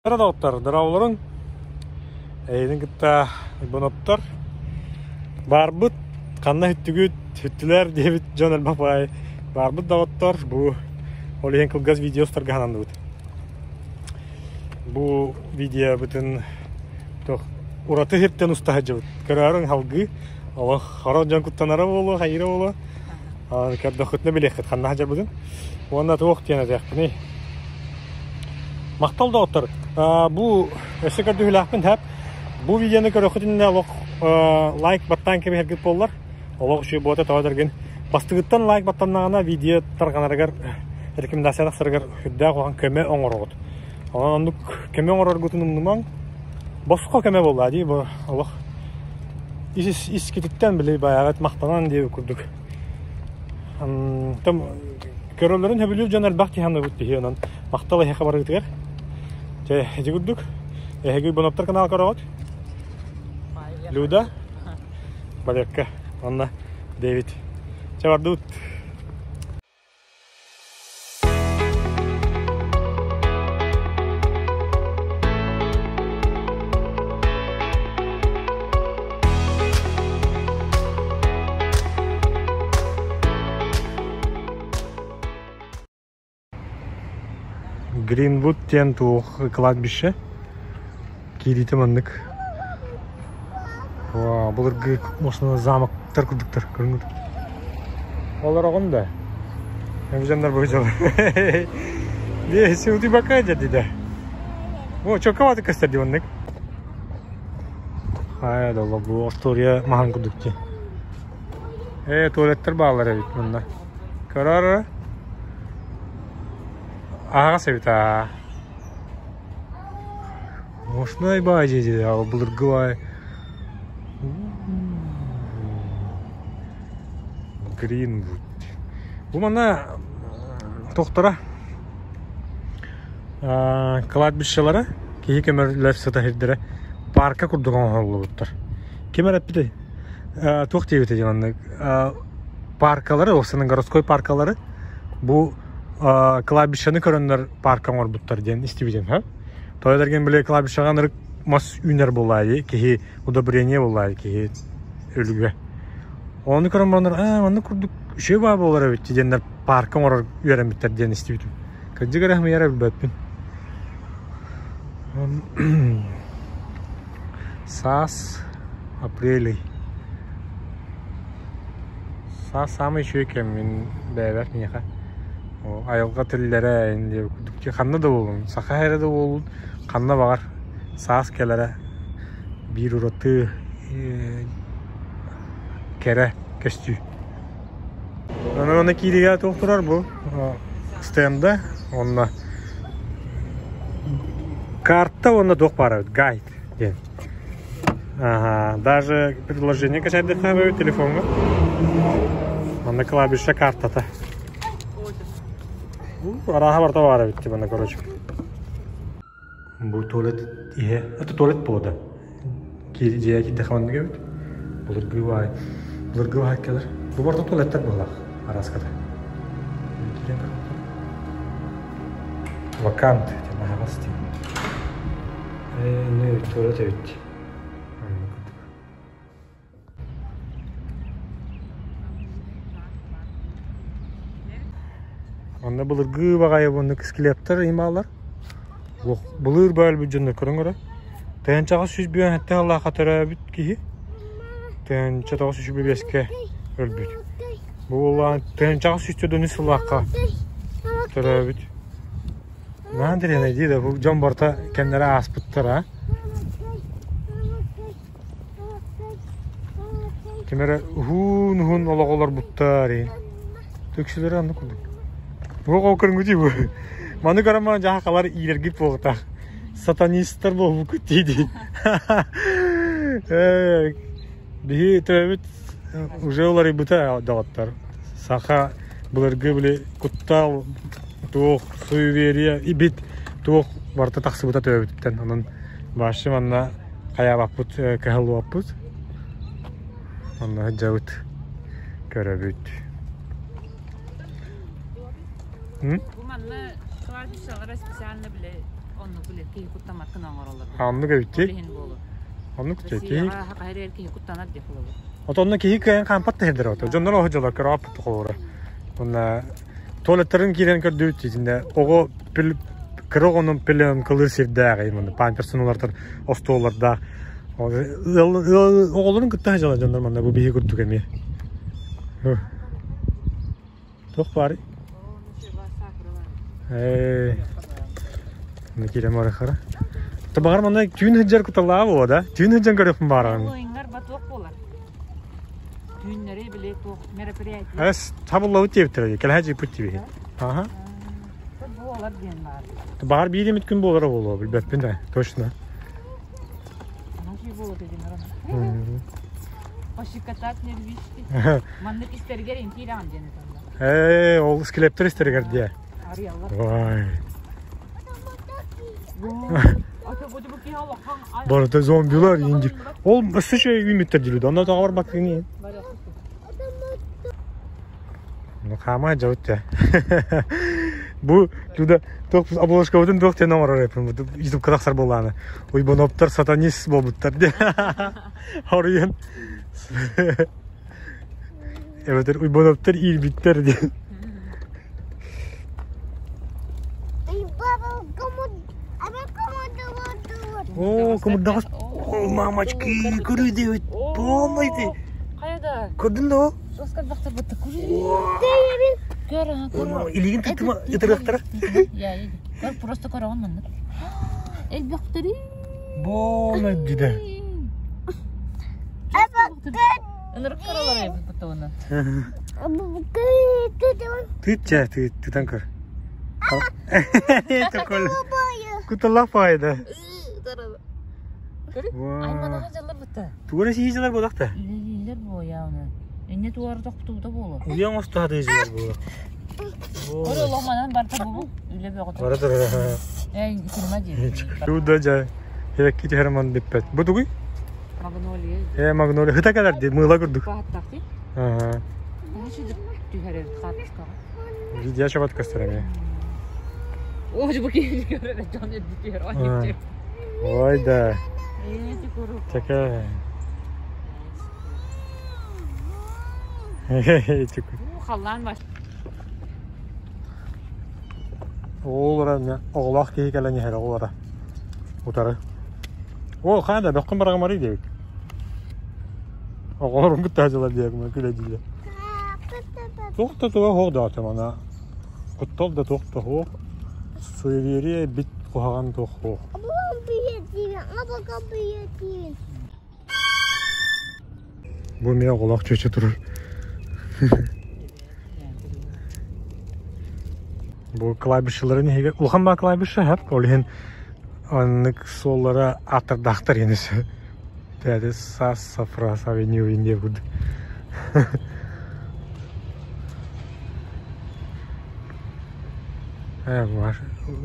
Доҕоттор, дорооболоруҥ! Эйигин кытта Ивановтар баарбыт, ханна сүттүгүт, сүттүлэр диэбит дьон элбэх баҕайы баарбыт доҕоттор. Бу ол иһин кылгас видео устарга сананныбыт. Бу видеобытын туох ураты сиртэн уста сылдьыбыт. Көрөөрүҥ салгыы олох хорох дьон куттанара буолуо, хайыыра буолуо. Көрдөххүтүнэ билиэххит ханна сылдьарбытын. Уонна туох диэн этиэхпиний? Махтал доҕоттор. Бу өссө көрдөһүүлээхпин сөп. Бу видеоны көрөххүтүнэ олох лайк баттаан кэбиһэргит буоллар. Олох үчүгэй буота тоҕо дэргин. Бастыгыттан лайк баттаннаҕына видео тарҕанарыгар рекомендация тахсарыгар үрдээх улахан көмө оҥороҕут. Онон оннук көмө оҥороргутун умнумаҥ. Босхо көмө буолла дии бу олох ис искититтэн били баяҕыт махтанан диэбит курдук. Там көрөллөрүн сөбүлүүр дьон элбэх киһи анныбыт киһи онон махтал эһиэхэ барыытыгар. Чэ, ити курдук эһиги Боноптор канал көрөҕүт. Люда, Валерка, уонна Дэвид. Чэ, бардыбыт. Гринвуд диэн туох кладбище киириитэ маннык былыргы основной замоктар курдуктар көрүҥүт олороҕун да дьоннор бу дьол бака дедиде о чокка көстөр ди оннук Хайа да бу остуоруйа маһын курдук дии. Ээ, туалеттар бааллар эбит мунна. Көрөр аһаҕас эбит аа. Мощный баай дии былыргы баай. Гринвуд. Бу манна тохтора кладбищелара киһи көмөлөр сыта сирдэрэ парка курдук оҥоһуллубуттар. Ким эрэ эппитэй? Туох диэбитэ диэн маннык паркалары, уопсайынан городской паркалары бу кладбищены көрөннөр парка оҥорбуттар диэн истибитим. Тоҕо дэргэн били кладбищеҕа ынырык мас үүнэр буоллаайы, киһи удобрение буоллаайы, киһи өлүгэ. Ону көрөн бараннар, аа, маннык курдук үчүгэй баа буолар эбит диэннэр парка оҥорор үөрэммиттэр диэн истибитим. Кырдьык эрэ хмыйара билбэппин. Саас апрель Саас саамай үчүгэй кэм мин бэйэбэр миэхэ. Айылҕа тиллэрэ диэбит курдук ханна да буоллун, саха эрэ да буоллун, ханна баҕар саас кэлэрэ биир ураты кэрэ көстүү. Онон киириигэ туох турар бу стенда уонна карта уонна туох баар эбит гайд диэн. Ага, даже предложение качайдыхха эбит телефоҥҥа. Манна клавиша картата. Арааһа барыта баар эбит манна короче. Бу туалет иһэ, это туалет буолда. Дьиэ киирдэххэ маннык эбит. Былыргы баай, былыргы баай кэлэр. Бу барыта туалеттар быһалаах арааската. Киирэн көрбүтүм. Вакант диэн аһаҕас диэн. Ээ, туалет эбит. Маннык курдук. Онно былыргы баҕайы уонна скелеттэр имаалар. Былыр бөөлбүт дьоннор көрөн көрө. Тыһыынчаҕа 157 сыллаахха төрөөбүт киһи 1935-кэ өлбүт. Бу буоллаҕына тыһыынчаҕа 143 сыллаахха төрөөбүт. Наһаа интэриэһинэй дии да бу дьон барыта кэмнэрэ ааспыттара. Ким эрэ уһуун-уһун олоҕу олорбуттар иһин. Үксүлэрэ оннук курдук. Бу көрүҥҥүтүй бу. Маны көрөн баран дьаһахалар иирэргит буолуохтаах. Сатанистар буолбуккут дии-дии. Биһи төрөөбүт уже уларыйбыта доҕоттор. Саха былыргы били куттал туох суеверие ибит туох барыта тахсыбыта төрөөбүтүттэн. Онон вообще манна хайаабаппыт кыһаллыбаппыт. Онно сылдьабыт көрөбүт. Бу манна кладбищелара специально били. Оннук билэр киһи куттаммат гына оҥороллор. Оннук эбит Ол иһин буолуо. Оннук киһи. Россияҕа хайа киһи куттанар диэх буолабыт. Отонно киһи кыайан хаампат да сирдэр ото. Дьоннор оһо дьолор көрөөппүт холоро. Онна туалеттарын киирэн көрдүбүт итиннэ оҕо кыра оҕону пеленкалыыр сирдээх манна памперсын улартар остуоллардаах оҕолорун кытта сылдьалар дьоннор манна бу биһи курдук эмиэ. Туох баарый? Ээ, киирэн барыхара. Табаҕар манна түүн сылдьар куталлаах буолуо да? Түүн сылдьан көрүөхпүн бааран. Ойуҥҥар батуох буолар. Түүннэри били туох мероприятие. Эс табыллабыт диэбиттэрэ кэлэһэ дьииппит диэбит. Аха. Буолар диэн баар. Баар биир эмит күн буолара буолуо, билбэппин да, точно. Пощекотать нервишки. Маннык истэригэр интиир диэн этэллэр. Ээ, ол скелеттер истэригэр диэ. Арыйаллар. Ой. Барыта зомбилар инди. Ол өссө үчүгэй үүммүттэр диир. Онно тоҕо барбаккыный? Ну хаама дьабыт дьэ. Бу туда туох обложкабытын туох диэн оҥорор эппин ютубка тахсар буоллаҕына уйбаноптор сатанист буолбуттар диэн хоруйан эбэтэр уйбаноптор иирбиттэр диэн О, кымырдаҕас О, мамочки, көрүү диэбит. Полный ты. Хайа да. Көрдүн да Соска бахтар бытта Көр, көр. Илигин тыттыма ытырыахтара. Я, көр, просто көрөҕүн маннык. Элбэхтэри. Буолай диде. Ынырык көрөлөр эбит бутуна. Тыт чэ, тыт, тытан көр. Такой. Куталлах пайда. Айманаҕа дьаллар бытта. Тугура сиһижилер буолахта. Үлэлииллэр буоя оны. Инне туары тохтуута буолу. Уйан остоһа тыйыжилер буолу. Ор олох барта бу үлэ бөҕөтө. Бара турар. Эй, синема дии. Туда жа. Хекки түһэрман биппет. Бу тугуй? Магнолия. Э, магнолия. Хыта кэлэр ди, мыла курдук. Бааттахти. Ага. Ничего түһэрэр хаатыскаҕа. Видео чабат көстөр эмиэ. О, бу киһи көрөр дьон эддитигэр Ой да. Эти куру. Такая. Эти Халлаан баш. Оҕолор оҕолоох киһи кэлэн иһэр оҕолоро утары. О, хаада бөххүн бараҕымарый диэбит. Оҕолорум кытта дьылар диэкмэ күлэ диле. Туох да туга хоох даҕаты мана. Куттал да туох да хоох. Суеверие бит куһаҕан туох хоох. Бу эмиэ оҕолоох чүөчэ турар. Бу кладбищеларын иһигэр улахан баа кладбище хэп, ол иһин оннук суоллара ааттардаахтар иэнэс. Тэти Сас Сафрас Авеню Индия курдук.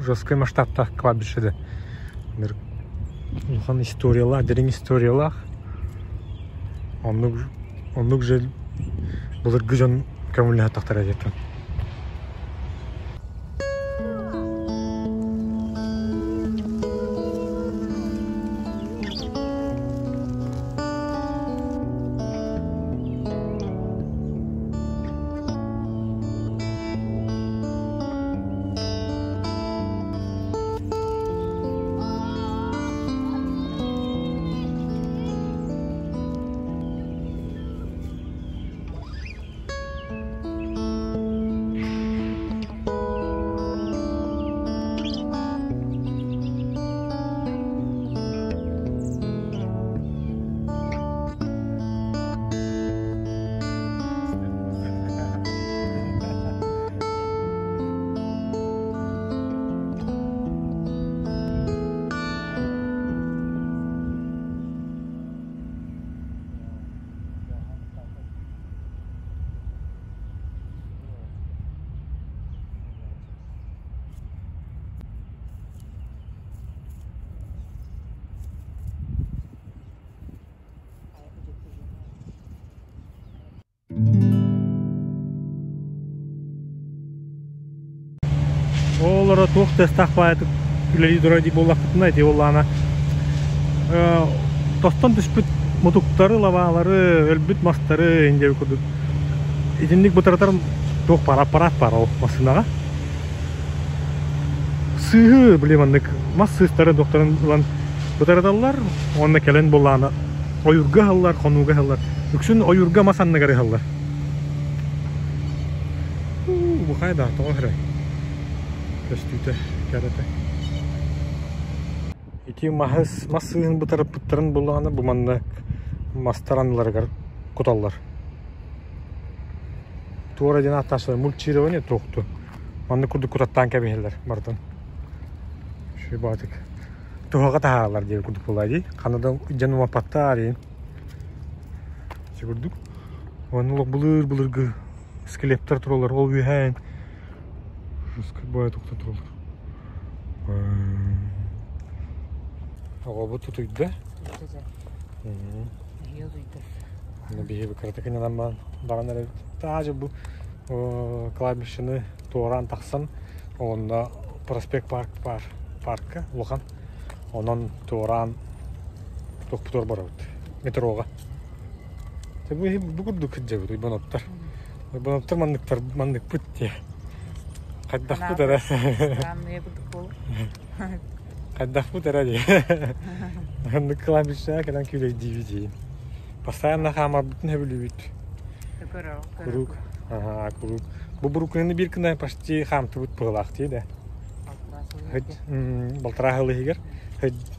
Жесткий масштабтаах кладбище да. Улахан историялаах, дириҥ историялаах. Оннук оннук же былыргы дьон көҥүллэһэ тахтара диэтим. Олоро туох тыастаах баайытык үлэлии турар дии буоллахпытына, ити буоллаҕына тостон түспүт мутуктары, лабаалары, өлбүт мастары индиэби курдук итинник бытаратар туох баар аппараат баар ол массыынаҕа. Сыыһы, били маннык мас сыыстарын туохтарын ылан бытараталлар уонна кэлэн буоллаҕына ойуурга ыһаллар, хонууга ыһаллар. Үксүн ойуурга мас анныгар ыһаллар. Бу хайда тоҕо эрэ көстүүтэ кэрэтэ. Ити маһы мас сыыһын бытарыппыттарын буллаҕына бу манна мастар анныларыгар куталлар. Туора диэн ааттааччылар мульчирование туохту. Маннык курдук кутаттаан кэбиһэллэр барытын. Үчүгэй баҕатык. Туһаҕа таһаараллар диэн курдук буолаа дии. Ханна да дьон умаппаттар иин. Ити курдук. Уонна олох былыр-былыргы склептар тураллар. Ол үөһээн баай тохто тураллар. Оҕобут утуйда. Биһиги кыратык иннинэн баран эрэ таажы бу кладбищены туораан тахсан онно проспект парк баар парка улахан онон туораан тохпутугар барабыт метроҕа бу курдук кырдьабыт уйбаноптар уйбаноптар манныктар манныкпыт диэ хайдахпыт эрэ хайдахпыт эрэ диэ маннык кладбищеҕа кэлэн күүлэйдиибит диин постоянно хаамарбытын сөбүлүүбүт куруук куруук бу Бруклины биир гына почти хаамтыбыт быһыылаах дии да балтараа сыл иһигэр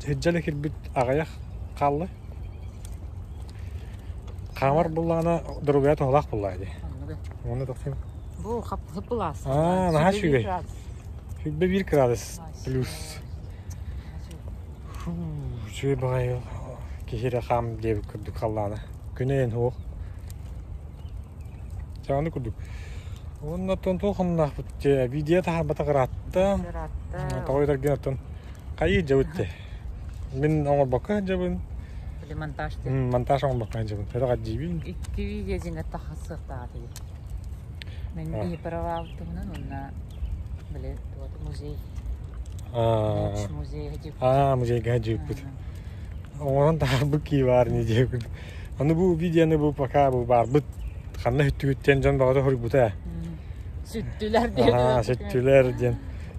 сыдьа кирбит аҕыйах хаалла хаамар буллаҕына доруобуйа туһалаах буоллаҕа дии уонна тохсун бу хаппылаас аа наһаа үчүгэй сүүрбэ биир кыраадыс плюс үчүгэй баҕайы киһи эрэ хаам диэбит курдук халлаана күнэ эн суох Чааны курдук. Уонна оттон туох оннулаахпыт дьэ видео таһаарбатах ыраатта. Ыраатта. Тоҕо этэргин оттон хайыы дьабыт дьэ. Мин оҥорбокко сылдьабын. Или монтаж дьэ. Монтаж оҥорбокко сылдьабын. Өрө хаддьиибин. Икки видео дьиҥэр тахсыахтаах этибит. Мин биһи праваабытынан уонна били музей. Музей Аа, музейга дьиэппит. Оҥорон таһаарбыт кии баар ини диэбит. Аны бу видеоны бу пока бу баарбыт ханна сүттүгүттэн дьон баҕата хоруйбута. Сүттүлэр диэн. Аа, сүттүлэр диэн.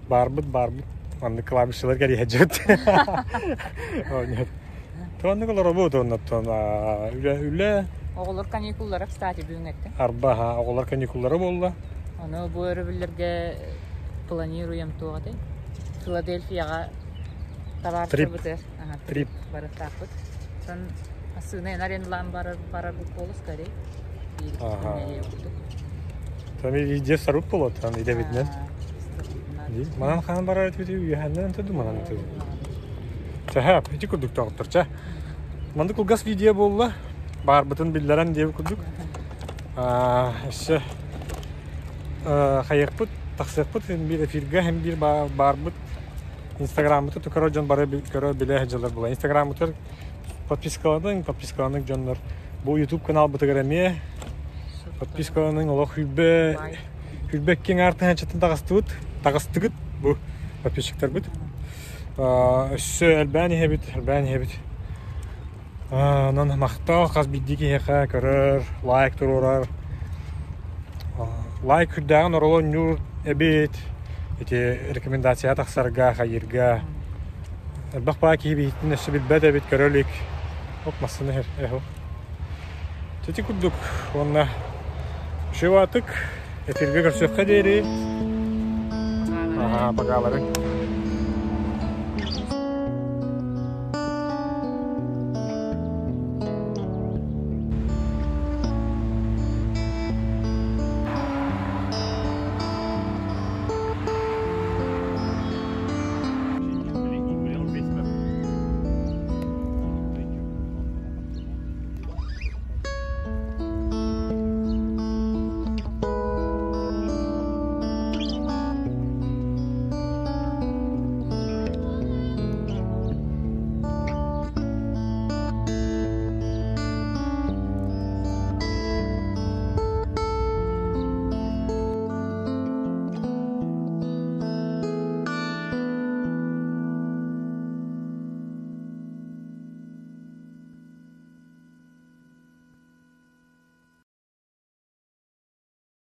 Баарбыт баарбыт. Маннык клавишалар кэриэһэдьэт. Туоннык олоробут оннуттан үлэ үлэ Оҕолор каникуллара, кстати, бүгүн эттэ. Арба, оҕолор каникуллара буолла. Ону бу өрөбүллэргэ планируем туох этэй? Филадельфияҕа табаарыстарбытыгар Трип. барыахтаахпыт. Оттон массыына арендалаан барар барарбыт буолуо скорее. Биир күҥҥэ курдук. Там видео сарып болот, там идэбитинэн. Манан хаан барар этибит үөһэннэн ынтыды манан ынтыды. Чэ, ити курдук тоҕуттар чэ. Маннык кылгас видео буолла. Баарбытын биллэрэн диэбит курдук. Өссө хайыахпыт, тахсыахпыт биир эфиргэ һэм биир баарбыт Инстаграммыты көрөр дьон бары көрө билэ сылдьаллар була. Инстаграммытыгар подпискаланыҥ, подпискаланыҥ дьоннор. Бу YouTube каналбытыгар эмиэ подпискаланыҥ олох хүрбэ хүрбэ киэҥ аартыһанчатын таҕыстыбыт, таҕыстыгыт бу подписчиктарбыт. Өссө элбээн иһэбит, элбээн иһэбит. Онон махтал хас биирдии киһиэхэ көрөр, лайк туруорар. Лайк үрдээҕин ороло оонньуур эбит. Ити рекомендация тахсарга, хайыырга. Элбэх баа киһи биһиттин өссө билбэт эбит, көрө илик. Оп, массыына иһэр, эхо. Ити курдук уонна үчүгэй эфиргэ көрсүөххэ диэри. Аха, пока.